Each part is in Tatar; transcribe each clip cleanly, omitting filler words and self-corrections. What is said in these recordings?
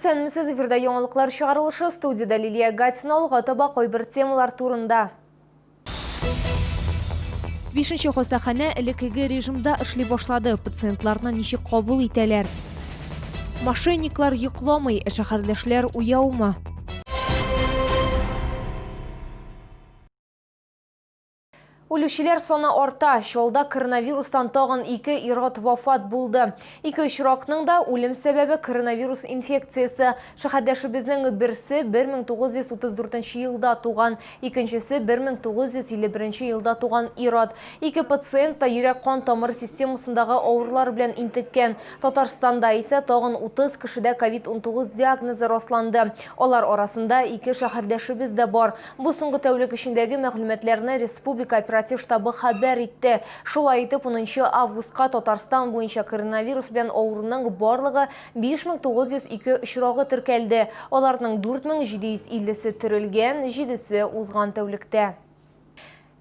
Исәнмесез, эфирда яңалыклар чыгарылышы, студиядә Лилия Гатина, алга таба кайбер темалар турында. Бишенче хастаханә элеккеге режимда эшли башлады. Пациентларны ничек кабул итәләр? Мошенниклар йокламый, ә шәһәрдәшләр уяумы? Үлүчеләр саны арта. Чалда коронавирустан тагын ике ир-ат вафат булды. Ике очракның да үлем сәбәбе коронавирус инфекциясе. Шәһәрдәшебезнең берсе 1934 елда туган, икенчесе 1951 елда туган ир-ат. Ике пациент та йөрәк-кан тамыр системасындагы авырулар белән интеккән. Татарстанда исә тагын 30 кешедә ковид-19 диагнозы расланды. Алар арасында ике шәһәрдәшебез дә бар. Бу соңгы тәүлек эчендәге мәгълүматларны республика оператив штабы хәбәр итте. Шулай итеп, унынчы августка Татарстан буенча коронавирус белән авыруның барлыгы 5902 очрагы теркәлде. Аларның 4750-се терелгән, җидесе узган тәүлектә.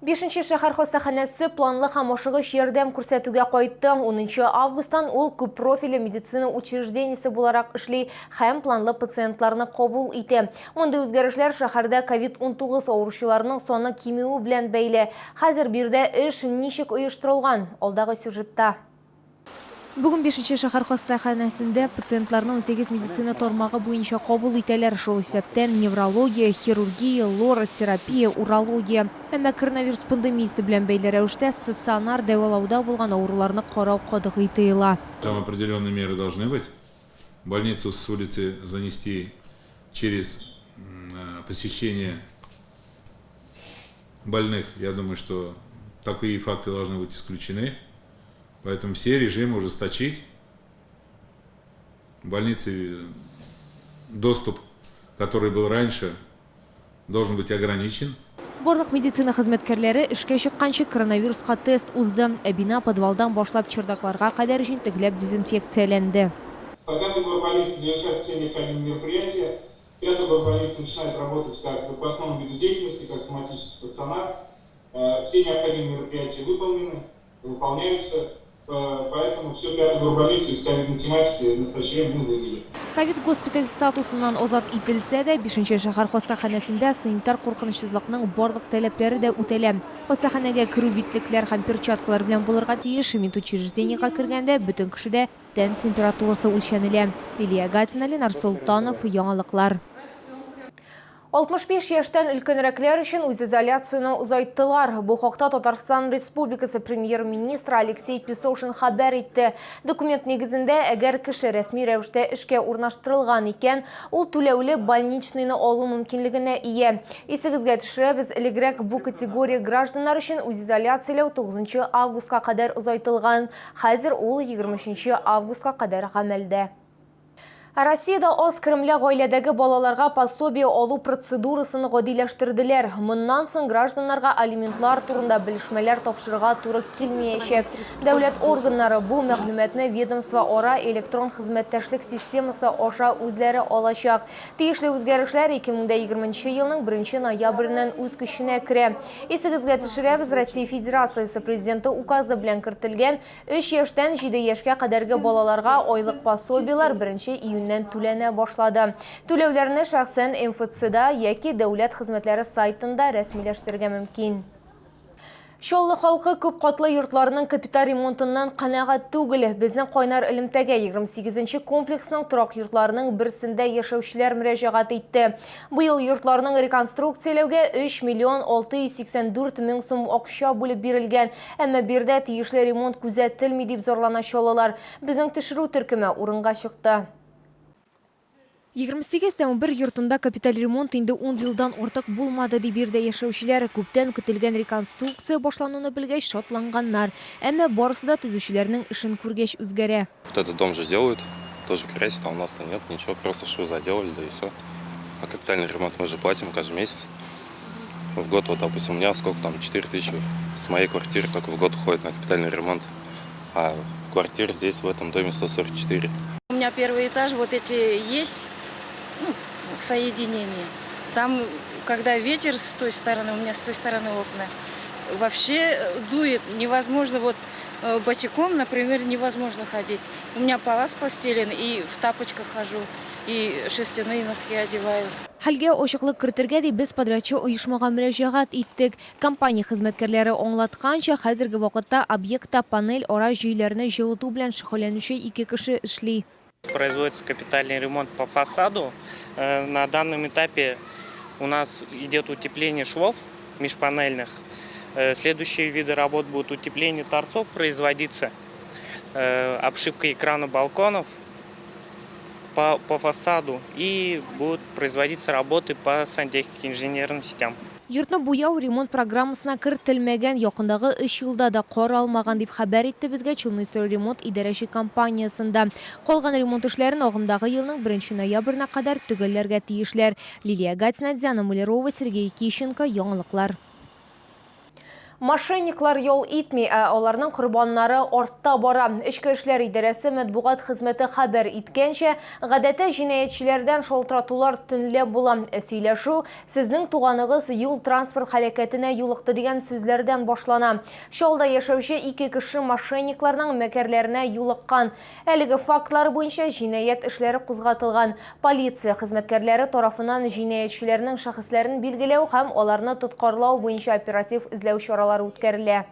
Бишенче шәһәр хастаханәсе планлы һәм ашыгыч ярдәм күрсәтүгә кайтты. Унынчы августтан ул күппрофильле медицина учреждениесе буларак эшли һәм планлы пациентларны кабул итә. Мондый үзгәрешләр шәһәрдә ковид-19 авыручыларның саны кимүе белән бәйле. Хәзер биредә эш ничек оештырылган? Алдагы сюжетта. Бүген Бишенче шәһәр хастаханәсендә пациентларны 18 медицина тармагы буенча кабул итәләр, шул исәптән неврология, хирургия, лор, терапия, урология. Әмма коронавирус пандемиясе белән бәйле рәвештә стационар дәвалауда булган авыруларны карау катгый тыела. Там определенные меры должны быть. Больницу с улицы занести через посещение больных, я думаю, что такие факты должны быть исключены. Поэтому все режимы ужесточить. Больницы доступ, который был раньше, должен быть ограничен. Барлык медицина хезмәткәрләре эшкә чыкканчы коронавируска тест узды. Ә бина подвалдан башлап чердакларга кадәр җентекләп дезинфекцияләнде. По пятой горбольнице завершаются все необходимые мероприятия. Пятая горбольница начинает работать как по основному виду деятельности, как соматический стационар. Все необходимые мероприятия выполнены, выполняются, поэтому всю пятую горбольницу из ковидной тематики в настоящее время мы вывели. Ковид-госпиталь статусыннан азат ителсә дә, Бишенче шәһәр хастаханәсендә санитар куркынычсызлыкның барлык таләпләре дә үтәлә. Хастаханәгә керү битлекләр һәм перчаткалар белән булырга тиеш. Медучреждениегә кергәндә бөтен кешедә тән температурасы үлчәнелә. Лилия Гатина, Ленар Солтанов, Яңалыклар. 65 яшьтән өлкәнрәкләр өчен үзизоляцияне озайттылар. Бу хакта Татарстан Республикасы премьер-министры Алексей Песошин хәбәр итте. Документ нигезендә, әгәр кеше рәсми рәвештә эшкә урнаштырылган икән, ул түләүле больничныйны алу мөмкинлегенә ия. Исегезгә төшерәбез, элегрәк бу категория гражданнар өчен үзизоляцияләү 9 августка кадәр озайтылган. Хәзер ул 23 августка кадәр гамәлдә. Россиядә аз керемле гаиләдәге балаларга пособие алу процедурасын гадиләштерделәр. Моннан соң гражданнарга алиментлар турында белешмәләр тапшырырга туры килмәячәк. Дәүләт органнары бу мәгълүматны ведомствоара электрон хезмәттәшлек системасы аша үзләре алачак. Тиешле үзгәрешләр 2020 елның 1 ноябреннән үз көченә керә. Исегезгә төшерәбез, Россия Федерациясе Президенты указы белән кертелгән Өч яшьтән җиде яшькә кадәрге балаларга айлык пособиеләр беренче июньнән түләнә башлады. Түләүләрне шәхсән МФЦда яки дәүләт хезмәтләре сайтында рәсмиләштерергә мөмкин. Чаллы халкы күп катлы йортларның капиталь ремонтыннан канәгать түгел. Безнең кайнар элемтәгә 28 нче комплексның торак йортларының берсендә яшәүчеләр мөрәҗәгать итте. Быел йортларның реконструкцияләүгә 3 миллион 684 мең сум акча бүлеп бирелгән. Әмма биредә тиешле ремонт күзәтелми, дип зарлана чаллылар. Безнең төшерү төркеме урынга чыкты. 28 тә 11 йортында капиталь ремонт инде ун елдан артык булмады, ди биредә яшәүчеләр. Күптән көтелгән реконструкция башлануны белгәч, шатланганнар. Әмма барысы да төзүчеләрнең эшен күргәч үзгәрә. Вот этот дом же делают, тоже красят, а у нас-то нет, ничего, просто швы заделали, да и все. А капитальный ремонт мы же платим каждый месяц. В год, вот, допустим, у меня сколько там, 4 тысячи с моей квартиры только в год уходит на капитальный ремонт. А квартир здесь, в этом доме, 144. У меня первый этаж, вот эти есть, ну, соединения. Там, когда ветер с той стороны, у меня с той стороны окна, вообще дует, невозможно вот босиком, например, невозможно ходить. У меня палас постелен и в тапочках хожу. И шерстяные носки одеваю. Хәлгә ачыклык кертергә дип без подрядчы оешмага мөрәҗәгать иттек. Компания хезмәткәрләре аңлатканча, хәзерге вакытта объектта панель ара җөйләрне җылыту белән шөгыльләнүче ике кеше эшли. Производится капитальный ремонт по фасаду. На данном этапе у нас идет утепление швов межпанельных. Следующие виды работ будут утепление торцов производиться, обшивка экрана балконов по фасаду и будут производиться работы по сантехнике, инженерным сетям. Йортны буяу ремонт программасына кертелмәгән, якындагы 3 елда да каралмаган дип хәбәр итте безгә Челны-Стройремонт идарәче компаниясендә. Калган ремонт эшләрен агымдагы елның 1 ноябренә кадәр төгәлләргә тиешләр. Лилия Гатина, Диана Мулярова, Сергей Кищенко, Яңалыклар. Мошенниклар ял итми, ә аларның корбаннары артта бара. Эчке эшләр идарәсе матбугат хезмәте хәбәр иткәнчә, гадәттә җинаятьчеләрдән шалтыратулар төнлә була. Сөйләшү сезнең туганыгыз юл-транспорт һәлакәтенә юлыкты дигән сүзләрдән башлана. Чаллыда яшәүче ике кеше мошенникларның мәкерләренә юлыккан. Әлеге фактлар буенча җинаять эшләре кузгатылган. Полиция хезмәткәрләре тарафыннан җинаятьчеләрнең шәхесләрен билгеләү һәм аларны тоткарлау буенча оператив эзләү чаралары үткәрелә.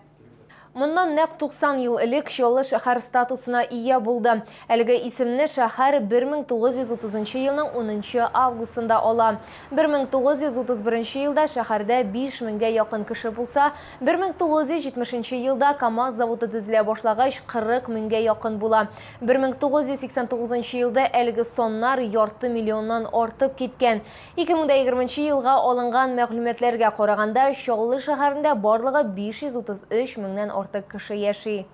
Моннан нәкъ 90 ел элек Чаллы шәһәр статусына ия булды. Әлеге исемне шәһәр 1930 елның 10 августында ала. 1931 елда шәһәрдә 5 меңгә якын кеше булса, 1970 елда КАМАЗ заводы төзелә башлагач, 40 меңгә якын була. 1989 елда әлеге саннар ярты миллионнан артып киткән. 2020 елга алынган мәгълүматларга караганда, Чаллы шәһәрендә барлыгы 533 меңнән артык кеше яши.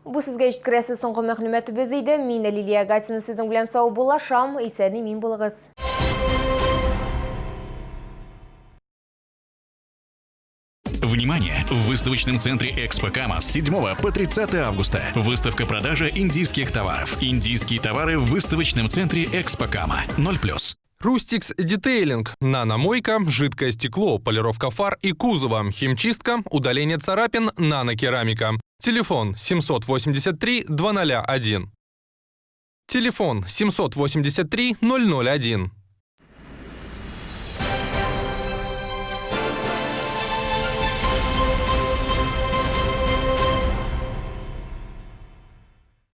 Бу сезгә җиткерәсе соңгы мәгълүматыбыз иде. Мин Лилия Гатина сезнең белән саубуллашам. Исән-имин булыгыз. Внимание! В выставочном центре Экспо Кама с 7 по 30 августа. Выставка-продажа индийских товаров. Индийские товары в выставочном центре Экспо Кама. 0+. Рустикс Детейлинг. Наномойка, жидкое стекло, полировка фар и кузова, химчистка, удаление царапин, нанокерамика. Телефон 783 201. Телефон 783 001.